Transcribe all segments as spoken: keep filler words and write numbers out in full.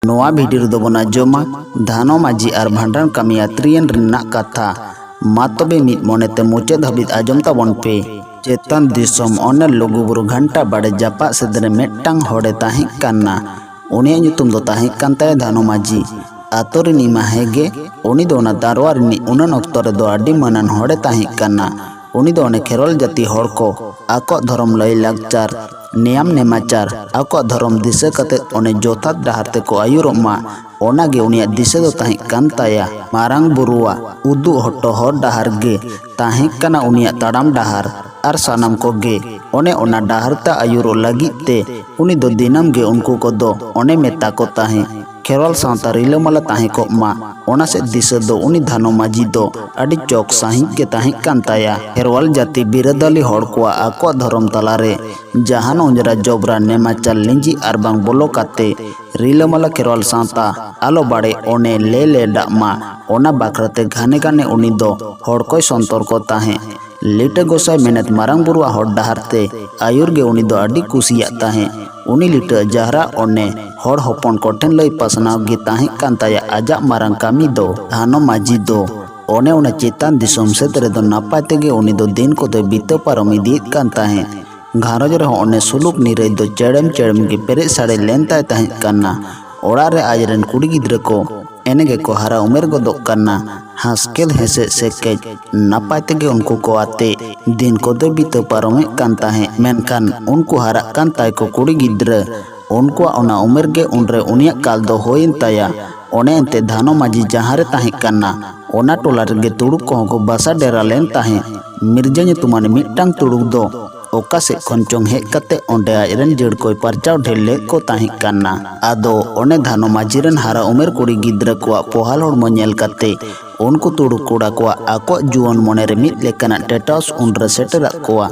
ᱱᱚᱣᱟ ᱵᱷᱤᱰᱤᱭᱳ ᱨᱮᱫᱚ ᱵᱚᱱ ᱟᱸᱡᱚᱢᱟ ᱫᱷᱟᱱᱚ ᱢᱟᱹᱡᱷᱤ ᱟᱨ ᱵᱷᱟᱸᱰᱟᱱ ᱠᱟᱹᱢᱤᱭᱟᱹ ᱛᱨᱤᱭᱟᱱ ᱨᱮᱱᱟᱜ ᱠᱟᱛᱷᱟ᱾ ᱢᱟ ᱛᱚᱵᱮ ᱢᱤᱫ ᱢᱚᱱᱮᱛᱮ ᱢᱩᱪᱟᱹᱫ ᱦᱟᱹᱵᱤᱡ ᱟᱸᱡᱚᱢ ᱛᱟᱵᱚᱱ ᱯᱮ᱾ ᱪᱮᱛᱟᱱ ᱫᱤᱥᱚᱢ ᱚᱱᱮ ᱞᱩᱜᱩᱵᱩᱨᱩ ᱜᱷᱟᱱᱴᱟ ᱵᱟᱲᱮ ᱡᱟᱯᱟᱜ ᱥᱮᱫ ᱨᱮ ᱢᱤᱫᱴᱟᱝ ᱦᱚᱲᱮ ᱛᱟᱦᱮᱸ ᱠᱟᱱᱟ᱾ ᱩᱱᱤᱭᱟᱜ ᱧᱩᱛᱩᱢ ᱫᱚ ᱛᱟᱦᱮᱸ ᱠᱟᱱ ᱛᱟᱭᱟ ᱫᱷᱟᱱᱚ ᱢᱟᱹᱡᱷᱤ᱾ ᱟᱛᱳ ᱨᱤᱱᱤᱡ ᱢᱟ ᱦᱮᱸᱜᱮ, ᱩᱱᱤ ᱫᱚ ᱚᱱᱟ ᱫᱟᱨᱣᱟ ᱨᱤᱱᱤᱡ ᱩᱱᱟᱹᱱ ᱚᱠᱛᱚ ᱨᱮᱫᱚ ᱟᱹᱰᱤ ᱢᱟᱹᱱᱟᱱ ᱦᱚᱲᱮ ᱛᱟᱦᱮᱸ ᱠᱟᱱᱟ᱾ ᱩᱱᱤ ᱫᱚ ᱚᱱᱮ ᱠᱷᱮᱨᱣᱟᱞ ᱡᱟᱹᱛᱤ ᱦᱚᱲ ᱠᱚ ᱟᱠᱚᱣᱟᱜ ᱫᱷᱚᱨᱚᱢ ᱞᱟᱹᱭ ᱞᱟᱠᱪᱟᱨ, ᱱᱮᱭᱟᱢ ᱱᱮᱢᱟᱪᱟᱨ, ᱟᱠᱚᱣᱟᱜ ᱫᱷᱚᱨᱚᱢ ᱫᱤᱥᱟᱹ ᱠᱟᱛᱮ ᱚᱱᱮ ᱡᱚᱛᱷᱟᱛ ᱰᱟᱦᱟᱨ ᱛᱮᱠᱚ ᱟᱹᱭᱩᱨᱚᱜ ᱢᱟ, ᱚᱱᱟᱜᱮ ᱩᱱᱤᱭᱟᱜ ᱫᱤᱥᱟᱹ ᱫᱚ ᱛᱟᱦᱮᱸ ᱠᱟᱱ ᱛᱟᱭᱟ᱾ ᱢᱟᱨᱟᱝ ᱵᱩᱨᱩᱣᱟᱜ ᱩᱫᱩᱜ ᱦᱚᱴᱚ ᱦᱚᱨ ᱰᱟᱦᱟᱨ ᱜᱮ ᱛᱟᱦᱮᱸ ᱠᱟᱱᱟ ᱩᱱᱤᱭᱟᱜ ᱛᱟᱲᱟᱢ ᱰᱟᱦᱟᱨ᱾ ᱟᱨ ᱥᱟᱱᱟᱢ ᱠᱚᱜᱮ ᱚᱱᱮ ᱚᱱᱟ ᱰᱟᱦᱟᱨ ᱛᱮ ᱟᱹᱭᱩᱨᱚᱜ ᱞᱟᱹᱜᱤᱫ ᱛᱮ ᱩᱱᱤ ᱫᱚ ᱫᱤᱱᱟᱹᱢ ᱜᱮ ᱩᱱᱠᱩ ᱠᱚᱫᱚ ᱚᱱᱮ ᱢᱮᱛᱟ ᱠᱚ ᱛᱟᱦᱮᱸ, ᱠᱷᱮᱨᱣᱟᱞ ᱥᱟᱶᱛᱟ ᱨᱤᱞᱟᱹᱢᱟᱞᱟ ᱛᱟᱦᱮᱸ ᱠᱚᱜ ᱢᱟ᱾ ᱚᱱᱟ ᱥᱮᱫ ᱫᱤᱥᱟᱹ ᱫᱚ ᱩᱱᱤ ᱫᱷᱟᱱᱚ ᱢᱟᱹᱡᱷᱤ ᱫᱚ ᱟᱹᱰᱤ ᱪᱚᱠ ᱥᱟᱺᱦᱤᱡ ᱜᱮ ᱛᱟᱦᱮᱸ ᱠᱟᱱ ᱛᱟᱭᱟ᱾ ᱠᱷᱮᱨᱣᱟᱞ ᱡᱟᱹᱛᱤ ᱵᱤᱨᱟᱹᱫᱟᱞᱤ ᱦᱚᱲ ᱠᱚᱣᱟᱜ ᱟᱠᱚᱣᱟᱜ ᱫᱷᱚᱨᱚᱢ ᱛᱟᱞᱟᱨᱮ ᱡᱟᱦᱟᱱ ᱚᱸᱡᱽᱨᱟ ᱡᱚᱵᱽᱨᱟ ᱱᱮᱢᱟᱪᱟᱨ ᱞᱤᱸᱡᱤ ᱟᱨ ᱵᱟᱝ ᱵᱚᱞᱚ ᱠᱟᱛᱮ ᱨᱤᱞᱟᱹᱢᱟᱞᱟ ᱠᱷᱮᱨᱣᱟᱞ ᱥᱟᱶᱛᱟ ᱟᱞᱚ ᱵᱟᱲᱮ ᱚᱱᱮ ᱞᱮ ᱞᱮᱰᱟᱜ ᱢᱟ, ᱚᱱᱟ ᱵᱟᱠᱷᱨᱟᱛᱮ ᱜᱷᱟᱱᱮ ᱜᱷᱟᱱᱮ ᱩᱱᱤ ᱫᱚ ᱦᱚᱲ ᱠᱚᱭ ᱥᱚᱱᱛᱚᱨ ᱠᱚ ᱛᱟᱦᱮᱸᱫ᱾ ᱞᱤᱴᱟᱹ ᱜᱚᱸᱥᱟᱭ ᱢᱮᱱᱮᱛ ᱢᱟᱨᱟᱝ ᱵᱩᱨᱩᱣᱟᱜ ᱦᱚᱨ ᱰᱟᱦᱟᱨ ᱛᱮ ᱟᱹᱭᱩᱨ ᱜᱮ ᱩᱱᱤ ᱫᱚ ᱟᱹᱰᱤ ᱠᱩᱥᱤᱭᱟᱜ ᱛᱟᱦᱮᱸᱫ᱾ ᱩᱱᱤ ᱞᱤᱴᱟᱹ ᱡᱟᱦᱨᱟ ᱚᱱᱮ ᱦᱚᱲ ᱦᱚᱯᱚᱱ ᱠᱚᱴᱷᱮᱱ ᱞᱟᱹᱭ ᱯᱟᱥᱱᱟᱣ ᱜᱮ ᱛᱟᱦᱮᱸ ᱠᱟᱱ ᱛᱟᱭᱟ ᱟᱡᱟᱜ ᱢᱟᱨᱟᱝ ᱠᱟᱹᱢᱤ ᱫᱚ᱾ ᱫᱷᱟᱱᱚ ᱢᱟᱹᱡᱷᱤ ᱫᱚ ᱚᱱᱮ ᱚᱱᱟ ᱪᱮᱛᱟᱱ ᱫᱤᱥᱚᱢ ᱥᱮᱫ ᱨᱮᱫᱚ ᱱᱟᱯᱟᱭ ᱛᱮᱜᱮ ᱩᱱᱤ ᱫᱚ ᱫᱤᱱ ᱠᱚᱫᱚᱭ ᱵᱤᱛᱟᱹᱣ ᱯᱟᱨᱚᱢ ᱤᱫᱤᱭᱮᱫ ᱠᱟᱱ ᱛᱟᱦᱮᱸᱫ᱾ ᱜᱷᱟᱨᱚᱸᱡᱽ ᱨᱮᱦᱚᱸ ᱚᱱᱮ ᱥᱩᱞᱩᱠ ᱱᱤᱨᱟᱹᱭ ᱫᱚ ᱪᱮᱲᱮᱢ ᱪᱮᱲᱮᱢ ᱜᱮ ᱯᱮᱨᱮᱡ ᱥᱟᱲᱮ ᱞᱮᱱ ᱛᱟᱭ ᱛᱟᱦᱮᱸ ᱠᱟᱱᱟ᱾ ᱚᱲᱟᱜ ᱨᱮ ᱟᱡ ᱨᱮᱱ ᱠᱩᱲᱤ ᱜᱤᱫᱽᱨᱟᱹ ᱠᱚ ᱮᱱᱮ ᱜᱮᱠᱚ ᱦᱟᱨᱟ ᱩᱢᱮᱨ ᱜᱚᱫᱚᱜ ᱠᱟᱱᱟ᱾ ᱦᱟᱸᱥᱠᱮᱞ ᱦᱮᱸᱥᱮᱡ ᱥᱮᱠᱮᱡ ᱱᱟᱯᱟᱭ ᱛᱮᱜᱮ ᱩᱱᱠᱩ ᱠᱚ ᱟᱛᱮ ᱫᱤᱱ ᱠᱚᱫᱚᱭ ᱵᱤᱛᱟᱹᱣ ᱯᱟᱨᱚᱢᱮᱫ ᱠᱟᱱ ᱛᱟᱦᱮᱸᱫ᱾ ᱢᱮᱱᱠᱷᱟᱱ ᱩᱱᱠᱩ ᱦᱟᱨᱟᱜ ᱠᱟᱱ ᱛᱟᱭ ᱠᱚ ᱠᱩᱲᱤ ᱜᱤᱫᱽᱨᱟᱹ, ᱩᱱᱠᱩᱣᱟᱜ ᱚᱱᱟ ᱩᱢᱮᱨ ᱜᱮ ᱩᱱᱨᱮ ᱩᱱᱤᱭᱟᱜ ᱠᱟᱞ ᱫᱚ ᱦᱩᱭᱮᱱ ᱛᱟᱭᱟ᱾ ᱚᱱᱮ ᱮᱱᱛᱮ ᱫᱷᱟᱱᱚ ᱢᱟᱹᱡᱷᱤ ᱡᱟᱦᱟᱸ ᱨᱮ ᱛᱟᱦᱮᱸ ᱠᱟᱱᱟ, ᱚᱱᱟ ᱴᱚᱞᱟ ᱨᱮᱜᱮ ᱛᱩᱲᱩᱠ ᱠᱚᱦᱚᱸ ᱠᱚ ᱵᱟᱥᱟ ᱰᱮᱨᱟ ᱞᱮᱱ ᱛᱟᱦᱮᱸᱫ᱾ ᱢᱤᱨᱡᱟ ᱧᱩᱛᱩᱢᱟᱱ ᱢᱤᱫᱴᱟᱝ ᱛᱩᱲᱩᱠ ᱫᱚ ᱚᱠᱟ ᱥᱮᱫ ᱠᱷᱚᱱ ᱪᱚᱝ ᱦᱮᱡ ᱠᱟᱛᱮ ᱚᱸᱰᱮ ᱟᱡ ᱨᱮᱱ ᱡᱟᱹᱲ ᱠᱚᱭ ᱯᱟᱨᱪᱟᱣ ᱰᱷᱮᱨ ᱞᱮᱫ ᱠᱚ ᱛᱟᱦᱮᱸ ᱠᱟᱱᱟ᱾ ᱟᱫᱚ ᱚᱱᱮ ᱫᱷᱟᱱᱚ ᱢᱟᱹᱡᱷᱤ ᱨᱮᱱ ᱦᱟᱨᱟ ᱩᱢᱮᱨ ᱠᱩᱲᱤ ᱜᱤᱫᱽᱨᱟᱹ ᱠᱚᱣᱟᱜ ᱯᱚᱦᱟᱞ ᱦᱚᱲᱢᱚ ᱧᱮᱞ ᱠᱟᱛᱮ ᱩᱱᱠᱩ ᱛᱩᱲᱩᱠ ᱠᱚᱲᱟ ᱠᱚᱣᱟᱜ ᱟᱠᱚᱣᱟᱜ ᱡᱩᱣᱟᱹᱱ ᱢᱚᱱᱮᱨᱮ ᱢᱤᱫ ᱞᱮᱠᱟᱱᱟᱜ ᱴᱮᱴᱟᱥ ᱩᱱᱨᱮ ᱥᱮᱴᱮᱨᱟᱫ ᱠᱚᱣᱟ,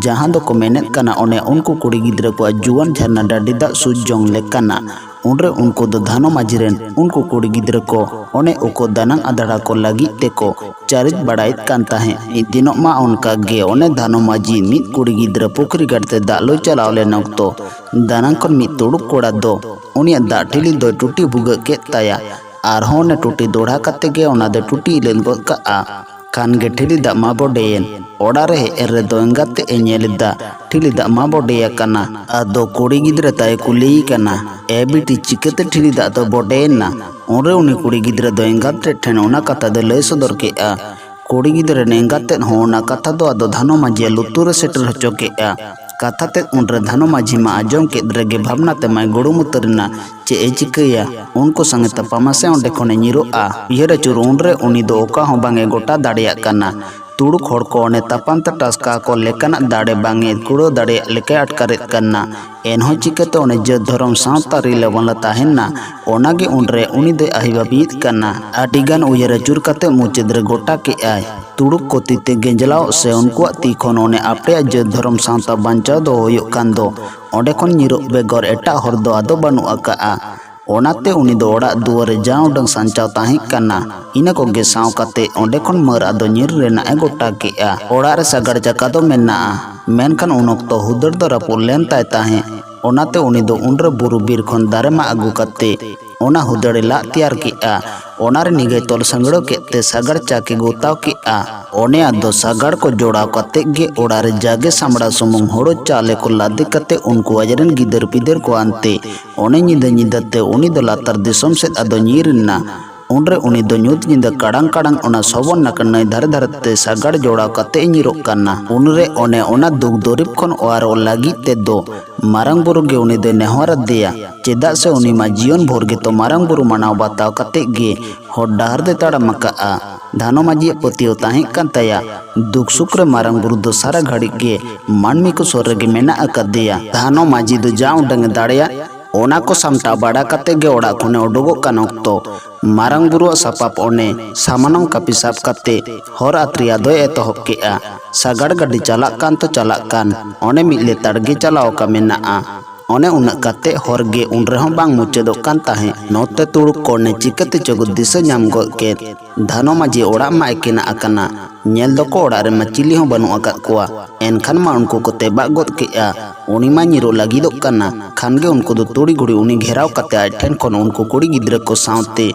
ᱡᱟᱦᱟᱸ ᱫᱚᱠᱚ ᱢᱮᱱᱮᱫ ᱠᱟᱱᱟ ᱚᱱᱮ ᱩᱱᱠᱩ ᱠᱩᱲᱤ ᱜᱤᱫᱽᱨᱟᱹ ᱠᱚᱣᱟᱜ ᱡᱩᱣᱟᱹᱱ ᱡᱷᱟᱨᱱᱟ ᱰᱟᱹᱰᱤ ᱫᱟᱜ ᱥᱩᱡ ᱡᱚᱝ ᱞᱮᱠᱟᱱᱟᱜ᱾ ᱩᱱᱨᱮ ᱩᱱᱠᱩ ᱫᱚ ᱫᱷᱟᱱᱚ ᱢᱟᱹᱡᱷᱤ ᱨᱮᱱ ᱩᱱᱠᱩ ᱠᱩᱲᱤ ᱜᱤᱫᱽᱨᱟᱹ ᱠᱚ ᱚᱱᱮ ᱩᱠᱩ ᱫᱟᱱᱟᱝ ᱟᱫᱷᱲᱟ ᱠᱚ ᱞᱟᱹᱜᱤᱫ ᱛᱮᱠᱚ ᱪᱟᱨᱤᱡ ᱵᱟᱲᱟᱭᱮᱫ ᱠᱟᱱ ᱛᱟᱦᱮᱸᱫ᱾ ᱢᱤᱫ ᱫᱤᱱᱚᱜ ᱢᱟ ᱚᱱᱠᱟ ᱜᱮ ᱚᱱᱮ ᱫᱷᱟᱱᱚ ᱢᱟᱹᱡᱷᱤ ᱢᱤᱫ ᱠᱩᱲᱤ ᱜᱤᱫᱽᱨᱟᱹ ᱯᱩᱠᱷᱨᱤ ᱜᱟᱲ ᱛᱮ ᱫᱟᱜ ᱞᱩᱭ ᱪᱟᱞᱟᱣ ᱞᱮᱱ ᱚᱠᱛᱚ, ᱫᱟᱱᱟᱝ ᱠᱷᱚᱱ ᱢᱤᱫ ᱛᱩᱲᱩᱠ ᱠᱚᱲᱟ ᱫᱚ ᱩᱱᱤᱭᱟᱜ ᱫᱟᱜ ᱴᱷᱤᱞᱤ ᱫᱚᱭ ᱴᱩᱴᱤ ᱵᱷᱩᱜᱟᱹᱜ ᱠᱮᱫ ᱛᱟᱭᱟ᱾ ᱟᱨᱦᱚᱸ ᱚᱱᱮ ᱴᱩᱴᱤ ᱫᱚᱲᱦᱟ ᱠᱟᱛᱮ ᱜᱮ ᱚᱱᱟ ᱫᱚᱭ ᱴᱩᱴᱤ ᱞᱮᱱ ᱜᱚᱫ ᱠᱟᱜᱼᱟ᱾ ᱠᱷᱟᱱ ᱜᱮ ᱴᱷᱤᱞᱤ ᱫᱟᱜ ᱢᱟ ᱵᱚᱰᱮᱭᱮᱱ᱾ ᱚᱲᱟᱜ ᱨᱮ ᱦᱮᱡ ᱮᱱ ᱨᱮᱫᱚ ᱮᱸᱜᱟᱛ ᱛᱮᱫ ᱮ ᱧᱮᱞ ᱮᱫᱟ, ᱴᱷᱤᱞᱤ ᱫᱟᱜ ᱢᱟ ᱵᱚᱰᱮ ᱟᱠᱟᱱᱟ᱾ ᱟᱫᱚ ᱠᱩᱲᱤ ᱜᱤᱫᱽᱨᱟᱹ ᱛᱟᱭ ᱠᱩᱞᱤᱭᱮ ᱠᱟᱱᱟ, "ᱮ ᱵᱤᱴᱤ, ᱪᱤᱠᱟᱹᱛᱮ ᱴᱷᱤᱞᱤ ᱫᱟᱜ ᱫᱚ ᱵᱚᱰᱮᱭᱮᱱᱟ?" ᱩᱱᱨᱮ ᱩᱱᱤ ᱠᱩᱲᱤ ᱜᱤᱫᱽᱨᱟᱹ ᱫᱚ ᱮᱸᱜᱟᱛ ᱛᱮᱫ ᱴᱷᱮᱱ ᱚᱱᱟ ᱠᱟᱛᱷᱟ ᱫᱚᱭ ᱞᱟᱹᱭ ᱥᱚᱫᱚᱨ ᱠᱮᱫᱼᱟ᱾ ᱠᱩᱲᱤ ᱜᱤᱫᱽᱨᱟᱹ ᱨᱮᱱ ᱮᱸᱜᱟᱛ ᱛᱮᱫ ᱦᱚᱸ ᱚᱱᱟ ᱠᱟᱛᱷᱟ ᱫᱚ ᱟᱫᱚ ᱫᱷᱟᱱᱚ ᱢᱟᱹᱡᱷᱤᱭᱟᱜ ᱞᱩᱛᱩᱨ ᱨᱮ ᱥᱮᱴᱮᱨ ᱦᱚᱪᱚ ᱠᱮᱫᱼᱟ᱾ ᱠᱟᱛᱷᱟ ᱛᱮᱫ ᱩᱱᱨᱮ ᱫᱷᱟᱱᱚ ᱢᱟᱹᱡᱷᱤ ᱢᱟ ᱟᱸᱡᱚᱢ ᱠᱮᱫ ᱨᱮᱜᱮ ᱵᱷᱟᱵᱽᱱᱟ ᱛᱮᱢᱟᱭ ᱜᱩᱲᱩᱢ ᱩᱛᱟᱹᱨ ᱮᱱᱟ᱾ ᱪᱮᱫ ᱮ ᱪᱤᱠᱟᱹᱭᱟ? ᱩᱱᱠᱩ ᱥᱟᱝ ᱮ ᱛᱟᱯᱟᱢᱟ ᱥᱮ ᱚᱸᱰᱮ ᱠᱷᱚᱱ ᱮ ᱧᱤᱨᱚᱜᱼᱟ? ᱩᱭᱦᱟᱹᱨ ᱟᱹᱪᱩᱨ ᱩᱱᱨᱮ ᱩᱱᱤ ᱫᱚ ᱚᱠᱟ ᱦᱚᱸ ᱵᱟᱝ ᱮ ᱜᱚᱴᱟ ᱫᱟᱲᱮᱭᱟᱜ ᱠᱟᱱᱟ᱾ ᱛᱩᱲᱩᱠ ᱦᱚᱲ ᱠᱚ ᱚᱱᱮ ᱛᱟᱯᱟᱢ ᱛᱮ ᱴᱟᱥᱠᱟ ᱠᱚ ᱞᱮᱠᱟᱱᱟᱜ ᱫᱟᱲᱮ ᱵᱟᱝ ᱮ ᱠᱩᱲᱟᱹᱣ ᱫᱟᱲᱮᱭᱟᱜ ᱞᱮᱠᱟᱭ ᱟᱴᱠᱟᱨᱮᱫ ᱠᱟᱱᱟ᱾ ᱮᱱᱦᱚᱸ ᱪᱤᱠᱟᱹᱛᱮ ᱚᱱᱮ ᱡᱟᱹᱛ ᱫᱷᱚᱨᱚᱢ ᱥᱟᱶᱛᱟ ᱨᱤᱞᱟᱹᱢᱟᱞᱟ ᱛᱟᱦᱮᱱᱟ? ᱚᱱᱟᱜᱮ ᱩᱱᱨᱮ ᱩᱱᱤ ᱫᱚᱭ ᱟᱹᱦᱤᱵᱟᱹᱵᱤᱭᱮᱫ ᱠᱟᱱᱟ᱾ ᱟᱹᱰᱤᱜᱟᱱ ᱩᱭᱦᱟᱹᱨ ᱟᱹᱪᱩᱨ ᱠᱟᱛᱮ ᱢᱩᱪᱟᱹᱫ ᱨᱮ ᱜᱚᱴᱟ ᱠᱮᱫᱼᱟᱭ, ᱛᱩᱲᱩᱠ ᱠᱚ ᱛᱤ ᱛᱮ ᱜᱮᱸᱡᱽᱞᱟᱣᱚᱜ ᱥᱮ ᱩᱱᱠᱩᱣᱟᱜ ᱛᱤ ᱠᱷᱚᱱ ᱚᱱᱮ ᱟᱯᱮᱭᱟᱜ ᱡᱟᱹᱛ ᱫᱷᱚᱨᱚᱢ ᱥᱟᱶᱛᱟ ᱵᱟᱧᱪᱟᱣ ᱫᱚᱦᱚ ᱦᱩᱭᱩᱜ ᱠᱷᱟᱱ ᱫᱚ ᱚᱸᱰᱮ ᱠᱷᱚᱱ ᱧᱤᱨᱚᱜ ᱵᱮᱜᱚᱨ ᱮᱴᱟᱜ ᱦᱚᱨ ᱫᱚ ᱟᱫᱚ ᱵᱟᱹᱱᱩᱜ ᱟᱠᱟᱜᱼᱟ᱾ ᱚᱱᱟᱛᱮ ᱩᱱᱤ ᱫᱚ ᱚᱲᱟᱜ ᱫᱩᱣᱟᱹᱨ ᱨᱮ ᱡᱟ ᱩᱰᱟᱹᱝ ᱥᱟᱧᱪᱟᱣ ᱛᱟᱦᱮᱸ ᱠᱟᱱᱟ, ᱤᱱᱟᱹ ᱠᱚᱜᱮ ᱥᱟᱶ ᱠᱟᱛᱮ ᱚᱸᱰᱮ ᱠᱷᱚᱱ ᱢᱟᱹᱨ ᱟᱫᱚ ᱧᱤᱨ ᱨᱮᱱᱟᱜ ᱮ ᱜᱚᱴᱟ ᱠᱮᱫᱼᱟ᱾ ᱚᱲᱟᱜ ᱨᱮ ᱥᱟᱜᱟᱲ ᱪᱟᱠᱟ ᱫᱚ ᱢᱮᱱᱟᱜᱼᱟ, ᱢᱮᱱᱠᱷᱟᱱ ᱩᱱ ᱚᱠᱛᱚ ᱦᱩᱫᱟᱹᱲ ᱫᱚ ᱨᱟᱹᱯᱩᱫ ᱞᱮᱱ ᱛᱟᱭ ᱛᱟᱦᱮᱸᱫ᱾ ᱚᱱᱟᱛᱮ ᱩᱱᱤ ᱫᱚ ᱩᱱᱨᱮ ᱵᱩᱨᱩ ᱵᱤᱨ ᱠᱷᱚᱱ ᱫᱟᱨᱮ ᱢᱟᱜ ᱟᱹᱜᱩ ᱠᱟᱛᱮ ᱚᱱᱟ ᱦᱩᱫᱟᱹᱲ ᱮ ᱞᱟᱜ ᱛᱮᱭᱟᱨ ᱠᱮᱫᱼᱟ᱾ ᱚᱱᱟ ᱨᱮ ᱱᱤᱜᱟᱹᱭ ᱛᱚᱞ ᱥᱟᱸᱜᱲᱟᱹᱣ ᱠᱮᱫ ᱛᱮ ᱥᱟᱜᱟᱲ ᱪᱟᱠᱮ ᱜᱚᱛᱟᱣ ᱠᱮᱫᱼᱟ᱾ ᱚᱱᱮ ᱟᱫᱚ ᱥᱟᱜᱟᱲ ᱠᱚ ᱡᱚᱲᱟᱣ ᱠᱟᱛᱮ ᱜᱮ ᱚᱲᱟᱜ ᱨᱮ ᱡᱟᱜᱮ ᱥᱟᱢᱲᱟ ᱥᱩᱢᱩᱝ ᱦᱳᱲᱳ ᱪᱟᱣᱞᱮ ᱠᱚ ᱞᱟᱫᱮ ᱠᱟᱛᱮ ᱩᱱᱠᱩ ᱟᱡ ᱨᱮᱱ ᱜᱤᱫᱟᱹᱨ ᱯᱤᱫᱟᱹᱨ ᱠᱚ ᱟᱱᱛᱮ ᱚᱱᱮ ᱧᱤᱫᱟᱹ ᱧᱤᱫᱟᱹ ᱛᱮ ᱩᱱᱤ ᱫᱚ ᱞᱟᱛᱟᱨ ᱫᱤᱥᱚᱢ ᱥᱮᱫ ᱟᱫᱚ ᱧᱤᱨ ᱮᱱᱟ᱾ ᱩᱱᱨᱮ ᱩᱱᱤ ᱫᱚ ᱧᱩᱛ ᱧᱤᱫᱟᱹ ᱠᱟᱲᱟᱝ ᱠᱟᱲᱟᱝ ᱚᱱᱟ ᱥᱚᱵᱚᱱ ᱱᱟᱠᱷᱟ ᱱᱟᱹᱭ ᱫᱷᱟᱨᱮ ᱫᱷᱟᱨᱮ ᱛᱮ ᱥᱟᱜᱟᱲ ᱡᱚᱲᱟᱣ ᱠᱟᱛᱮ ᱮ ᱧᱤᱨᱚᱜ ᱠᱟᱱᱟ᱾ ᱩᱱᱨᱮ ᱚᱱᱮ ᱚᱱᱟ ᱫᱩᱠ ᱫᱩᱨᱤᱵ ᱠᱷᱚᱱ ᱚᱣᱟᱨᱚᱜ ᱞᱟᱹᱜᱤᱫ ᱛᱮᱫᱚ ᱢᱟᱨᱟᱝ ᱵᱩᱨᱩ ᱜᱮ ᱩᱱᱤ ᱫᱚᱭ ᱱᱮᱦᱚᱨ ᱟᱫᱮᱭᱟ, ᱪᱮᱫᱟᱜ ᱥᱮ ᱩᱱᱤ ᱢᱟ ᱡᱤᱭᱚᱱ ᱵᱷᱳᱨ ᱜᱮᱛᱚ ᱢᱟᱨᱟᱝ ᱵᱩᱨᱩ ᱢᱟᱱᱟᱣ ᱵᱟᱛᱟᱣ ᱠᱟᱛᱮ ᱜᱮ ᱦᱚᱨ ᱰᱟᱦᱟᱨ ᱫᱚᱭ ᱛᱟᱲᱟᱢ ᱟᱠᱟᱫᱼᱟ᱾ ᱫᱷᱟᱱᱚ ᱢᱟᱹᱡᱷᱤᱭᱟᱜ ᱯᱟᱹᱛᱭᱟᱹᱣ ᱛᱟᱦᱮᱸ ᱠᱟᱱ ᱛᱟᱭᱟ, ᱫᱩᱠ ᱥᱩᱠ ᱨᱮ ᱢᱟᱨᱟᱝ ᱵᱩᱨᱩ ᱫᱚ ᱥᱟᱨᱟ ᱜᱷᱟᱹᱲᱤᱡ ᱜᱮ ᱢᱟᱹᱱᱢᱤ ᱠᱚ ᱥᱩᱨ ᱨᱮᱜᱮ ᱢᱮᱱᱟᱜ ᱟᱠᱟᱫᱮᱭᱟ᱾ ᱫᱷᱟᱱᱚ ᱢᱟᱹᱡᱷᱤ ᱫᱚ ᱡᱟ ᱩᱰᱟᱹᱝ ᱮ ᱫᱟᱲᱮᱭᱟᱜ ᱚᱱᱟ ᱠᱚ ᱥᱟᱢᱴᱟᱣ ᱵᱟᱲᱟ ᱠᱟᱛᱮ ᱜᱮ ᱚᱲᱟᱜ ᱠᱷᱚᱱᱮ ᱩᱰᱩᱠᱚᱜ ᱠᱟᱱ ᱚᱠᱛᱚ ᱢᱟᱨᱟᱝ ᱵᱩᱨᱩᱣᱟᱜ ᱥᱟᱯᱟᱵ ᱚᱱᱮ ᱥᱟᱢᱟᱱᱚᱢ ᱠᱟᱹᱯᱤ ᱥᱟᱵ ᱠᱟᱛᱮ ᱦᱚᱨ ᱟᱛᱨᱤᱭᱟ ᱫᱚᱭ ᱮᱛᱚᱦᱚᱵ ᱠᱮᱜᱼᱟ᱾ ᱥᱟᱜᱟᱲ ᱜᱟᱹᱰᱤ ᱪᱟᱞᱟᱜ ᱠᱟᱱ ᱛᱚ ᱪᱟᱞᱟᱜ ᱠᱟᱱ, ᱚᱱᱮ ᱢᱤᱫ ᱞᱮᱛᱟᱲ ᱜᱮ ᱪᱟᱞᱟᱣ ᱟᱠᱟ ᱢᱮᱱᱟᱜᱼᱟ᱾ ᱚᱱᱮ ᱩᱱᱟᱹᱜ ᱠᱟᱛᱮ ᱦᱚᱨ ᱜᱮ ᱩᱱ ᱨᱮᱦᱚᱸ ᱵᱟᱝ ᱢᱩᱪᱟᱹᱫᱚᱜ ᱠᱟᱱ ᱛᱟᱦᱮᱸᱫ᱾ ᱱᱚᱛᱮ ᱛᱩᱲᱩᱠ ᱠᱚ ᱚᱱᱮ ᱪᱤᱠᱟᱹᱛᱮ ᱪᱚ ᱠᱚ ᱫᱤᱥᱟᱹ ᱧᱟᱢ ᱜᱚᱫ ᱠᱮᱫ, ᱫᱷᱟᱱᱚ ᱢᱟᱹᱡᱷᱤ ᱚᱲᱟᱜ ᱢᱟ ᱮᱠᱮᱱᱟᱜ ᱟᱠᱟᱱᱟ, ᱧᱮᱞ ᱫᱚᱠᱚ ᱚᱲᱟᱜ ᱨᱮᱢᱟ ᱪᱤᱞᱤ ᱦᱚᱸ ᱵᱟᱹᱱᱩᱜ ᱟᱠᱟᱫ ᱠᱚᱣᱟ᱾ ᱮᱱᱠᱷᱟᱱ ᱢᱟ ᱩᱱᱠᱩ ᱠᱚ ᱛᱮᱵᱟᱜ ᱜᱚᱫ ᱠᱮᱜᱼᱟ᱾ ᱩᱱᱤ ᱢᱟ ᱧᱤᱨᱚᱜ ᱞᱟᱹᱜᱤᱫᱚᱜ ᱠᱟᱱᱟ᱾ ᱠᱷᱟᱱ ᱜᱮ ᱩᱱᱠᱩ ᱫᱚ ᱛᱩᱲᱤ ᱜᱷᱩᱲᱤ ᱩᱱᱤ ᱜᱷᱮᱨᱟᱣ ᱠᱟᱛᱮ ᱟᱡ ᱴᱷᱮᱱ ᱠᱷᱚᱱ ᱩᱱᱠᱩ ᱠᱩᱲᱤ ᱜᱤᱫᱽᱨᱟᱹ ᱠᱚ ᱥᱟᱶᱛᱮ